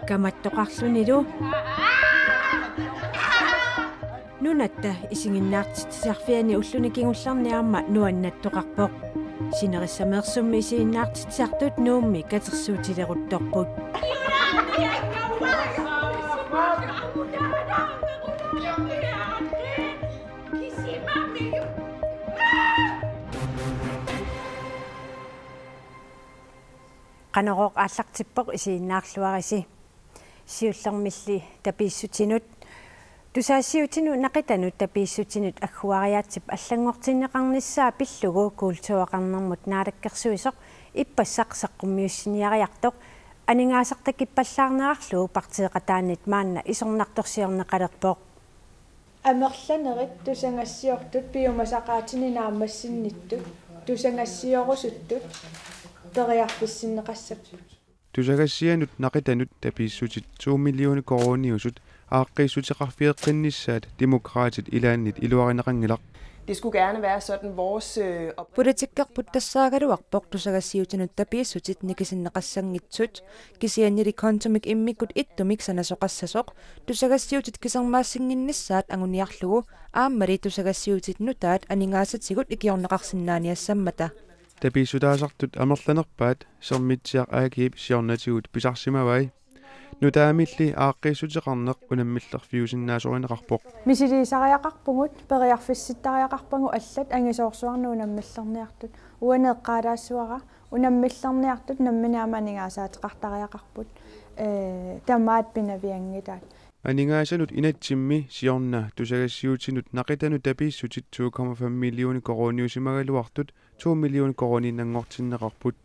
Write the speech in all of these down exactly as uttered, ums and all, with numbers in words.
Kamattoqarlunilu. Nunatta isiginnaartitsisarfiani ulluni kingullerni aamma nuannattoqarpoq. Sinerissameersummi isiginnaartitsisartut Nuummi katersuutileruttorput. Qanorooq aallartippoq, isiginnaarluarisi. Siullermilli tapiissutinut. Tusagassiuutinut naqitanut tapiissutinut agguariaatsip allanngortinneqarnissaa pillugu kultureqarnermut naalakkersuisoq ippassaq saqqummiussiniariartoq aningaasartakippallaarnerarlugu partiiqataanit maanna isornartorsiorneqalerpoq. Amerlanerit tusagassiortut piumasaqaatini naammassinnittut tusagassioorusuttut periarfissinneqassapput. Tusagassianut naqitanut tapiissutit to millioner koruuniusut aaqqiissuteqarfigeqqinnissaat Demokraatit ilaannit iluarineqanngilaq. Det skulle gerne være sådan, vores øh, op- Politikkerput tassaagaluarpoq tusagassiuutinut tapiissutit nikisinneqassanngitsut, kisiannili kontomik immikkut ittumik sanasoqassasoq, tusagassiuutit kisermaassinnginnissaat anguniarlugu, aammali tusagassiuutit nutaat aningaasatigut ikiorneqarsinnaaniassammata. Tapiissutaasartut amerlanerpaat Sermitsiaq A G-p siornatigut pisarsimavai. Nutaamilli aaqqiissuteqarneq unammillerfiusinnaasorineqarpoq. Misiliisariaqarpugut, periarfissittariaqarpagut allat angisoorsuarnut unammillerniartut. Uani eqqaalaassavara, unammillerniartut nammineq aamma aningaasaateqartariaqarput. Ee, tamaat pinavianngilaat. Aningaasanut inatsimmi siorna tusagassiuutinut naqitanut tapiissutit to komma fem millioner koruuniusimagaluartut to millioner koruuniinnanngortinneqarput.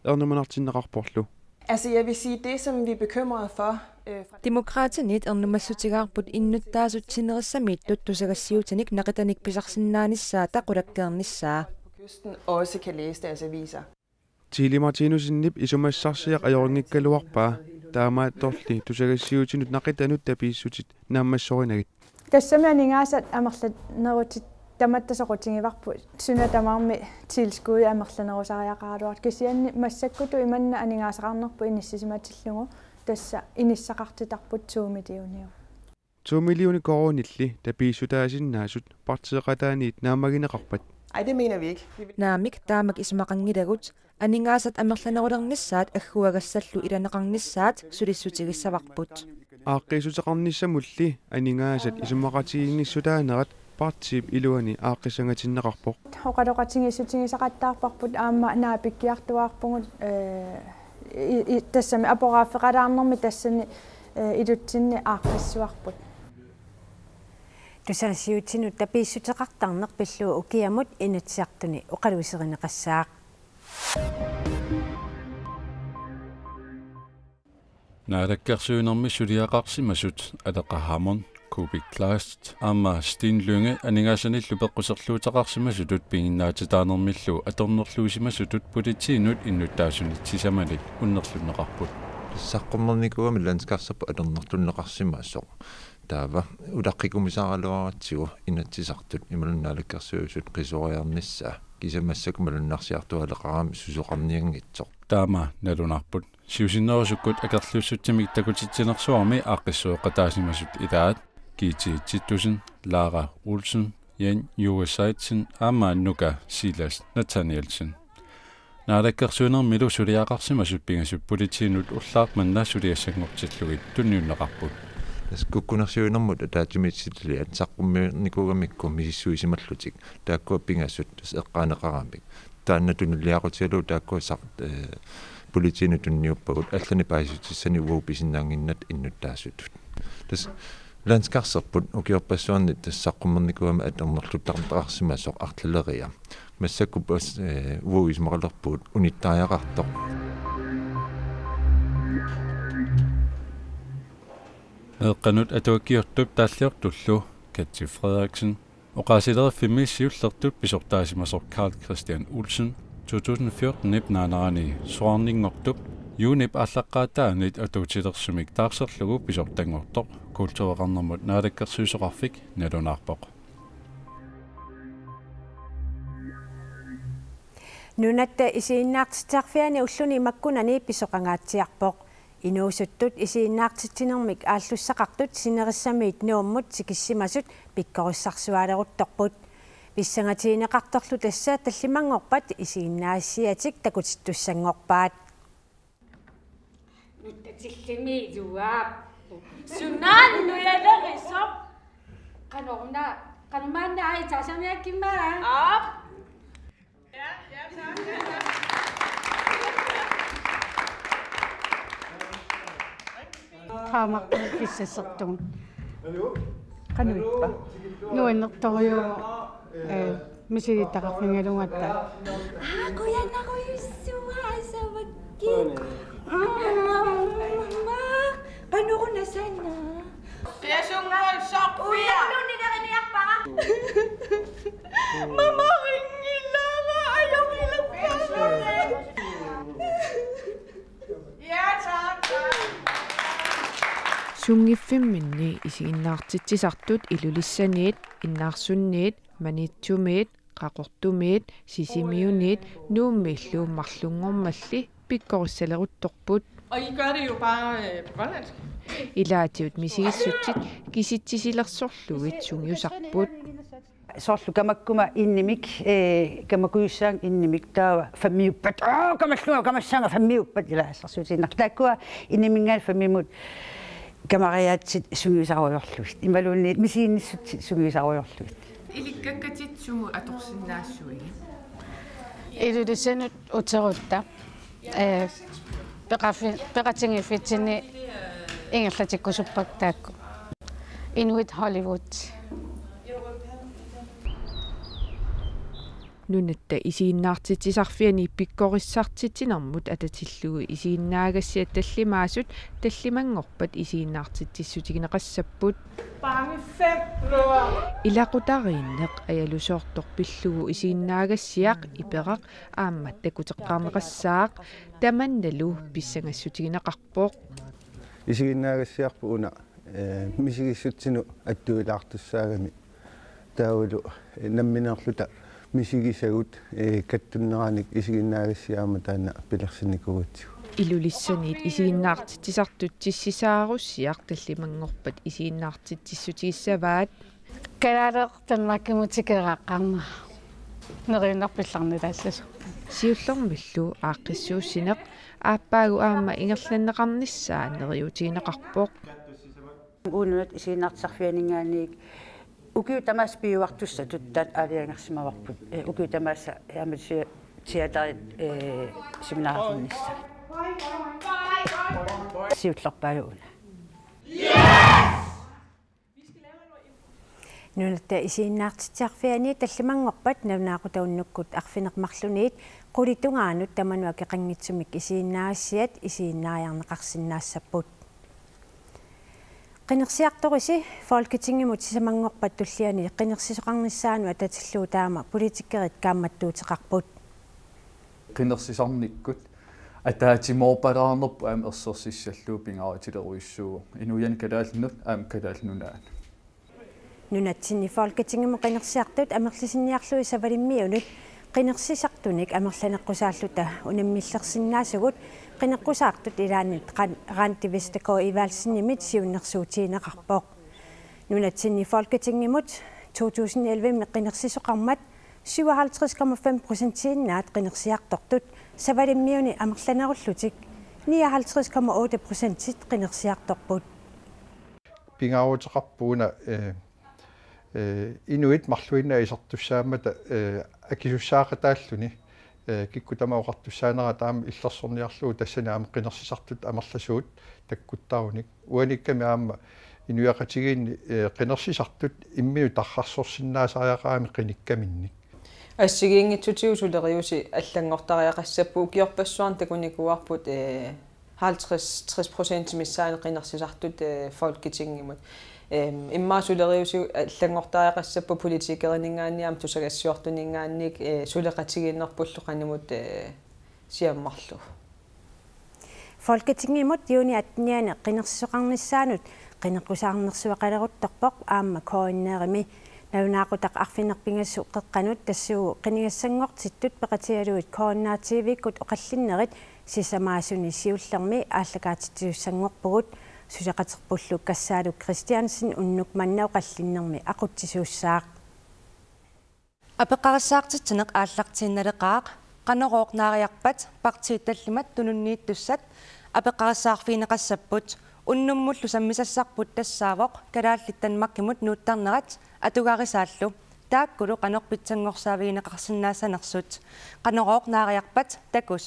Ernumanartinneqarporlu. Altså, jeg vil sige, det som vi er bekymrede for, øh, fra Demokraatinit ernumassutigaarput innuttaasut sinerissamiittut tusagassiuutinik naqitanik pisarsinnaanissaata qulakkeernissaa. På kysten også kan læse deres aviser. Tili Martinusenip isumassarsiaq ajunngikkaluarpaa, taamaattorli tusagassiuutinut naqitanut tapiissutit naammassorinagit. Tassami aningaasat amerlanerutit tamatta soqutigivarput, suna tamarmi tilskud amerlanerusariaqaraluartut, kisianni massakkutut imanna aningaasaqarnerput inissisimatillugu tassa inissaqartitarput to millioniuvoq. To millioner koruunilli tapiissutaasinnaasut partiiqataaniit naammagineqarpat? Ej, det mener vi ikke. Vi vil Naamik, taamak isumaqanngilagut, aningaasat amerlanerulernissaat agguagassallu ilaneqarnissaat sulissutigissavarput. Aaqqiissuteqarnissamulli aningaasat isumaqatigiinngissutaanerat partiip iluani aaqqissangatinneqarpoq. Oqaloqatigiissutigisaqattaarparput aamma naapikkiartuaarpugut, ee, i-, i-, tassami aporaaffeqalaarnermi tassani, ee, ilutsinni aaqqissuarput. Tusagassiuutinut tapiissuteqartarneq pillugu ukiamut Inatsisartuni oqaluuserineqassaaq. Naalakkersuinermi suliaqarsimasut Aleqa Hammond, Kuupik Kleist aamma Steen Lynge aningaasanillu peqquserluuteqarsimasutut piginnaatitaanermillu atornerluisimasutut politiinut innuttaasunit sisamanik unnerlunneqarput. Saqqummernikuugami landskarserput atornerlunneqarsimasoq. Taava ulaqqikkumaaraluaratsigu Inatsisartut imaluunniit Naalakkersuisut qisuariarnissaa, kisianni massakkut malunnarsiartuaaleqarami susoqarnianngitsoq. Taama nalunaarput. Siusinnerusukkut akerliussutsimik takutitsinersuarmi aaqqissueqataasimasut ilaat Gitte Titussen, Laara Olsen, Jan Juul Zeitsen aamma Nuka Silas Nathanielsen. Naalakkersuinermilu suliaqarsimasut pingasut politiinut ullaaq manna suliassanngortillugit tunniunneqarput. Tassa kukkunersiuinermut ataatsimiititaliat saqqummernikuugamikku misissuisimallutik, taakkua pingasut tassa eqqaaneqaramik. Taanna tunuliaqutigalugu taakkua saq-, ee, politiinut tunniuppagut allanik paasissutissanik uagut pisinnaannginnatta innuttaasutut. Tassa landskarserput ukiorpassuarni tassa saqqummernikuugami atornerluttarneqarsimasoq artilleria. Massakkut pas-, ee, uagut isumaqalerpugut unittariaqartoq. Meeqqanut atuakkiortup taalliortullu Katti Frederiksen, oqaasileriffimmi siullertut pisortaasimasoq Karl Christian Olsen, to tusind fjorten-ip naanarani soraarninngortup juunip aallaqqaataanit atuutilersumik taarserlugu pisortanngortoq kultureqarnermut naalakkersuisoqarfik nalunaarpoq. Nunatta isiginnaartitsisarfiani ulluni makkunani pisoqangaatsiarpoq. Inuusuttut isiginnaartitsinermik aallussaqartut sinerissamiit Nuummut tikissimasut pikkorissarsuaaleruttorput. Pissangatigineqartorlu tassa tallimanngorpat isiginnaagassiatik takutittussanngorpaat. Nutta tillimi iluaap. Sunaannu jalerisoq. Qanoruna, qanormaanna ai taasamiakkimmaa. Aap. Qaamaqqukkissassertugut. Qanuippa? Nuannertorujuuvoq, ee, misilitaqarfigalugatta. Aa, qujanarujussuaq asavakkit. Qanoruna sana. Qiasunngorussorpia. Uiarluunnileriniarpara. Mamarinngillara ajorilerpara. Sunngiffimminni isiginnaartitsisartut Ilulissaniit, Innaarsunniit, Maniitsumiit, Qaqortumiit, Sisimiuniit, Nuummiillu marlunngormalli pikkorissaleruttorput. Og I gør det jo bare øh, på grønlandsk. Ilaatigut misigissutsit kisitsisilersorlugit sungiusarput. Soorlu kamakkuma innimik, ee, kamakkujussaanga innimik taava femmiuppat. Aa, kamallunga kamassaanga femmiuppat ilaa assersuutigiinnarlugu. Taakkua inniminngaanniit femmimut kamariaatsit sungiusarujoorlugit. Imaluunniit misiginnissutsit sungiusarujoorlugit. Ilikkakkatit sumut atorsinnaassuigit? Ilulissanut uterutta. Ee, peqarfi-, peqatigiiffitsinni ingerlatikkusuppakka taakku. Inuit Hollywood. Nunatta isiginnaartitsisarfiani pikkorissartitsinermut atatillugu isiginnaagassiat tallimaasut tallimanngorpat isiginnaartitsissutigineqassapput. Bange fem. Ilaqutariinneq ajalusoortoq pillugu isiginnaagassiaq iperaq aamma takuteqqaarneqassaaq, tamannalu pissangassutigineqarpoq. Isiginnaagassiarput una, ee, misigissutsinut attuilaartussaagami. Taavalu, ee, nammineerluta misigisagut, ee, kattunneranik isiginnaagassiaq aamma taanna pilersinnikuugatsigu. Ilulissaniit isiginnaartitsisartut Tissisaarussiaq tallimanngorpat isiginnaartitsissutigissavaat. Kalaaleq Danmarkimut tikeraqqaarnera. Neriunnerpillarnilaallasoq. Siullermillu aaqqissuussineq aappaagu aamma ingerlanneqarnissaa neriuutigineqarpoq. Uununat isiginnaartitsisarfianinngaanniit ukiut tamaasa piuartussatut taanna aalajangersimavarput. Ee, ukiut tamaasa aamma teaterit, ee, seminarinnissaq. Siullerpaalu una. Nunatta isiginnaartitsisarfiani tallimanngorpat nalunaaqutaq unnukkut arfineq-marlunniit qulit tungaanut tamanut akeqanngitsumik isiginnaagassiat isiginnaariarneqarsinnaassapput. Qinersiartorisi Folketingimut sisamanngorpat tulliani qinersisoqarnissaanut atatillugu taama politikerit kaammattuuteqarput. Qinersisarnikkut ataatsimoorpalaarnerput aamma ersersissallugu pingaarutilerujussuuvoq inuiannut kalaallinut aamma Kalaallit Nunaannut. Nunatsinni Folketingimut qinersiartut amerlisinniarlugit Savalimmiunut qinersisartunik amerlaneqqusaalluta unammillersinnaasugut qineqqusaartut ilaanni Ran-, Randi Vestergaard Evaldsenimit siunnersuutigineqarpoq. Nunatsinni Folketingimut to tusind elleve-mi qinersisoqarmat syvoghalvtreds komma fem procentiinnaat qinersiartortut Savalimmiuni amerlanerullutik nioghalvtreds komma otte procentit qinersiartorput. Pingaaruteqarpoq una, ee, ee, inuit marluinnaat isertussaammata, ee, akisussaaqataalluni, ee, kikkut tamaat oqartussaaneraat taama illersorniarlugu tassani aamma qinersisartut amerlasuut takkuttarunik. Uanikkami aamma inuiaqatigiinni, ee, qinersisartut imminut tarrarsorsinnaasariaqaramik qinikkaminnik. Assigiinngitsutigut suleriusi allanngortariaqassapput ukiorpassuarni takunikuuarput, ee, halvtreds, tres procent missaani qinersisartut, ee, Folketingimut. Eem, immaqa suleriusi allanngortariaqassapput politikerininngaanniit aamma tusagassiortuninngaanniit, ee, suleqatigiinnerpullu qanimut, ee, siammarlugu. Folketingimut juni atteniani qinersisoqarnissaanut qineqqusaarnersuaqaleruttorpoq aamma K N R-imi Nalunaaqutaq arfineq-pingasut qeqqanut tassuugu qinigassanngortittut peqatigalugit K N R T V-kkut oqallinnerit sisamaasuni siullermi aallakaatitsisussanngorpugut. Suleqaterpullu Kassaaluk Kristiansen unnuk manna oqallinnermi aqutsisuussaaq. Apeqqarissaartitsineq aallartiinnaleqaaq, Qanorooq naariarpat partiit tallimat tununniittussat apeqqarissaarfigineqassapput. Unnummullu sammisassarput tassaavoq kalaallit Danmarkimut nuuttarnerat atugarisaallu, taakkulu qanoq pitsanngorsaavigineqarsinnaassanersut. Qanorooq naariarpat takus.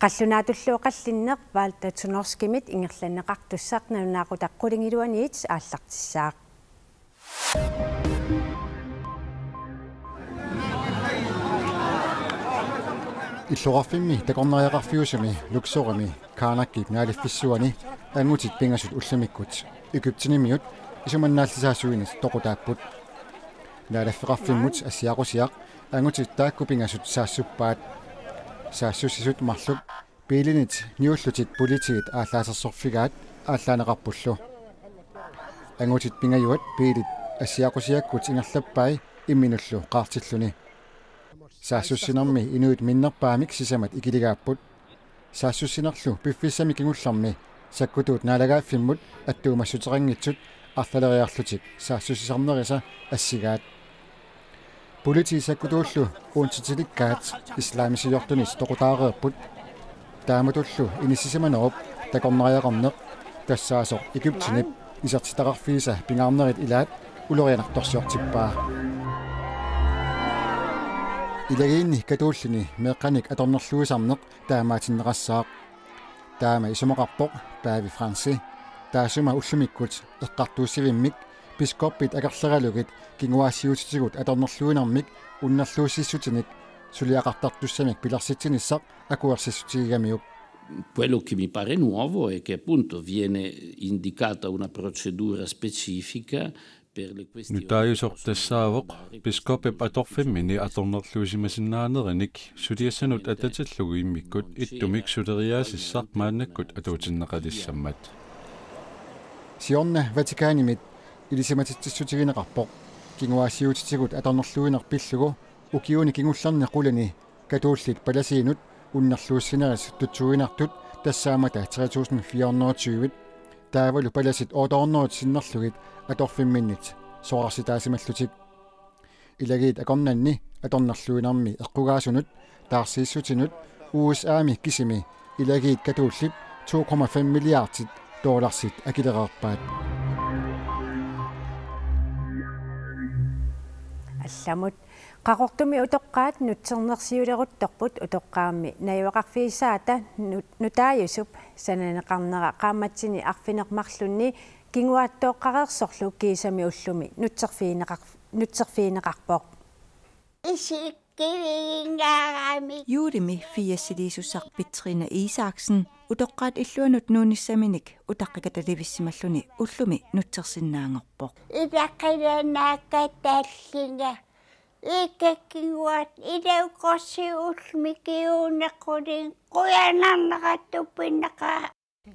Qallunaatullu oqallinneq Walter Tunorskimit ingerlanneqartussaq nalunaaqutaq qulingiluaniit aallartissaaq. Illoqarfimmi takornariaqarfiusumi Luxorimi Carnegiep naaliffissuani angutit pingasut ullumikkut Egyptenimiut isumannaallisaasuinit toqutaapput. Naalaffeqarfimmut assiaqusiaq angutit taakku pingasut saassuppaat. Saassussisut marluk biilinit niullutit politiit aallaasersorfigaat aallaaneqarpullu. Angutit pingajuat biilit assiaqusiakkut ingerlappai imminullu qaartilluni. Saassussinermi inuit minnerpaamik sisamat ikiligaapput. Saassussinerlu piffissami kingullermi sakkutuut naalagaaffimmut attuumassuteqanngitsut arlaleriarlutik saassussisarnerisa assigaat. Politiit sakkutuullu uuntsitilikkaat islamisiortunit toqutaareerput. Taamatullu inissisimanerup takornariaqarneq tassaasoq Egyptenip isertitaqarfiisa pingaarnerit ilaat ulorianartorsiortippaa. Ilagiinni katuullini meeqqanik atornerluisarneq taamaatinneqassaaq. Taama isumaqarpoq Paavi Francis, taassuma ullumikkut eqqartuussivimmik biskoppit akerleralugit kinguaassiuutitigut atornerluinermik unnerluussissutinik suliaqartartussamik pilersitsinissaq akuersissutigigamiuk. Quello che mi pare nuovo è che appunto viene indicata una procedura specifica per le questioni. Nutaajusoq tassaavoq biskoppip atorfimmini atornerluisimasinnaanerinik suliassanut atatillugu immikkut ittumik suleriaasissaq maannakkut atuutinneqalissammat. Siorna Vatikanimit ilisimatitsissutigineqarpoq kinguaassiuutitigut atornerluineq pillugu ukiuni kingullerni qulini katuullit palasiinut unnerluussinerit tutsuiginartut tassaammata tre tusind fire hundrede og tyve, taavalu palasit otte hundrede sinnerlugit atorfimminnit sorarsitaasimallutik. Ilagiit akornanni atornerluinermi eqqugaasunut taarsiissutinut U S A-mi kisimi ilagiit katuullip to komma fem milliardit dollarsit akilereerpaat. Allamut. Qaqortumi utoqqaat nutsernersiuleruttorput utoqqaammi najugaqarfigisaata nu-, nutaajusup sananeqarnera qaammatini arfineq-marlunni kinguaattooqqareersorlu kiisami ullumi nutserfigineqar-, nutserfigineqarpoq. Isikkivigingaarami. Juulimi firsiliisussaq Petrine Isaksen utoqqaat illuanut nuunissaminik utaqqikatalivissimalluni ullumi nutsersinnaanngorpoq. Ilaqilanaakatallunga. Ikakkinguat ilaukorsi ulmikiunequlin qujanarneqartupinnaqaa.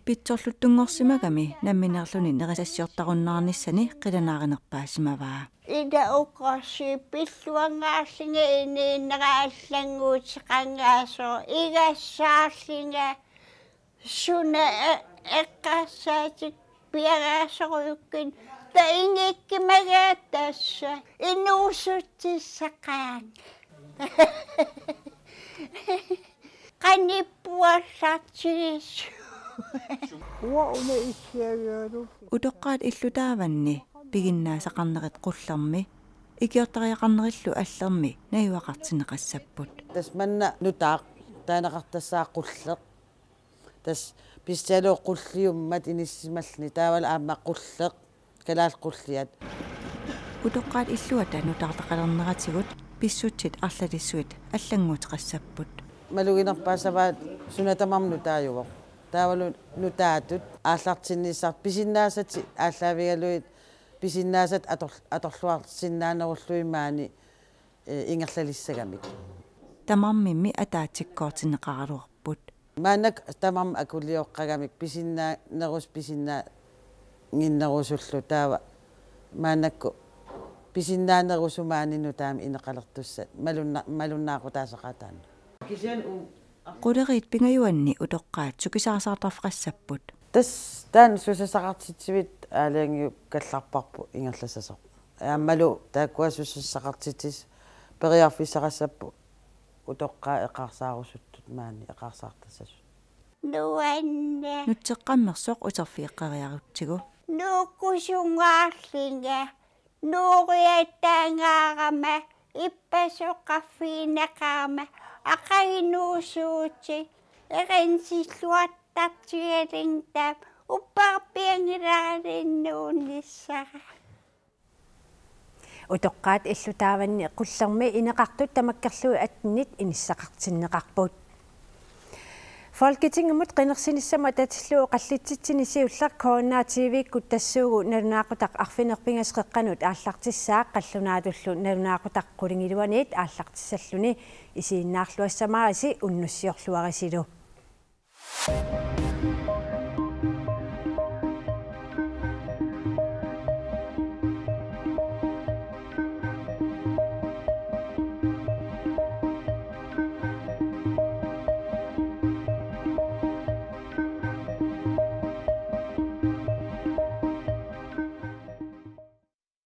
Pitsorluttunngorsimagami nammineerluni nerisassiortarunnaarnissani qilanaarinerpaasimavaa. Ilaukorsi pilluangaarlunga inuunera allannguuteqangaasoq igassaarlunga suna e-, eqqarsaatik piaraasorujukkun taingikkimagaat tassa inuusutsissaqaanga. Qanippuallartigisu. Uanga una issiavialu. Utoqqaat illutaavanni piginnaasaqarnerit qullermi ikiortariaqarnerillu allermi najugaqartinneqassapput. Tassa manna nutaaq taaneqartassaaq qulleq. Tassa pissutigalugu qulliummat inissisimalluni taavalu aamma qulleq, kalaallit qulliat. Utoqqaat illuata nutaartaqalerneratigut pissutsit arlalissuit allannguuteqassapput. Maluginerpaasavaat suna tamarmi nutaajuvoq. Taavalu nutaatut aallartinnissaq pisinnaasatik aallaavigalugit pisinnaasat ator-, atorluarsinnaanerullugit maani, eh, ingerlalissagamik. Tamarmimmi ataatsikkoortinneqaraluarput. Maannakkut tamarmik akulioqqagamik pisinnaanerus-, pisinnaannginnerusullu taava maannakkut Pisinnaanerusut maani nutaamik ineqalertussat malunna-, malunnaaqutaasaqaat taanna. Kisianni u-, Quleriit pingajuanni utoqqaat sukisaasaartarfeqassapput. Tassa taanna susassaqartitsivik aalajangiukallarparput ingerlassasoq. Aammalu taakkua susassaqartitsisut periarfissaqassapput utoqqaat eqaarsaarusuttuut maani eqaarsaartassasut. Nuanneq. Nutseqqammersoq uterfigeqqeriarutsigu. Nuukkusungaarlunga, nuuriataangaarama, ippassaq qaffigineqarama, aqagunuusuutit, eqinsilluartartugalunngilaat, upperpiangilarinnuunissara. Utoqqaat illu taavanni Qullermi ineqartut tamakkerlugit attenit inissaqartinneqarput. Folketingimut qinersinissamut atatillugu qallitsitsinni siulleq K N R T V-kkut tassuugu nalunaaqutaq arfineq-pingasut qeqqanut aallartissaaq, qallunaatullu nalunaaqutaq qulingiluaniit aallartissalluni. Isiginnaarluassamaarisi, unnussiorluarisilu.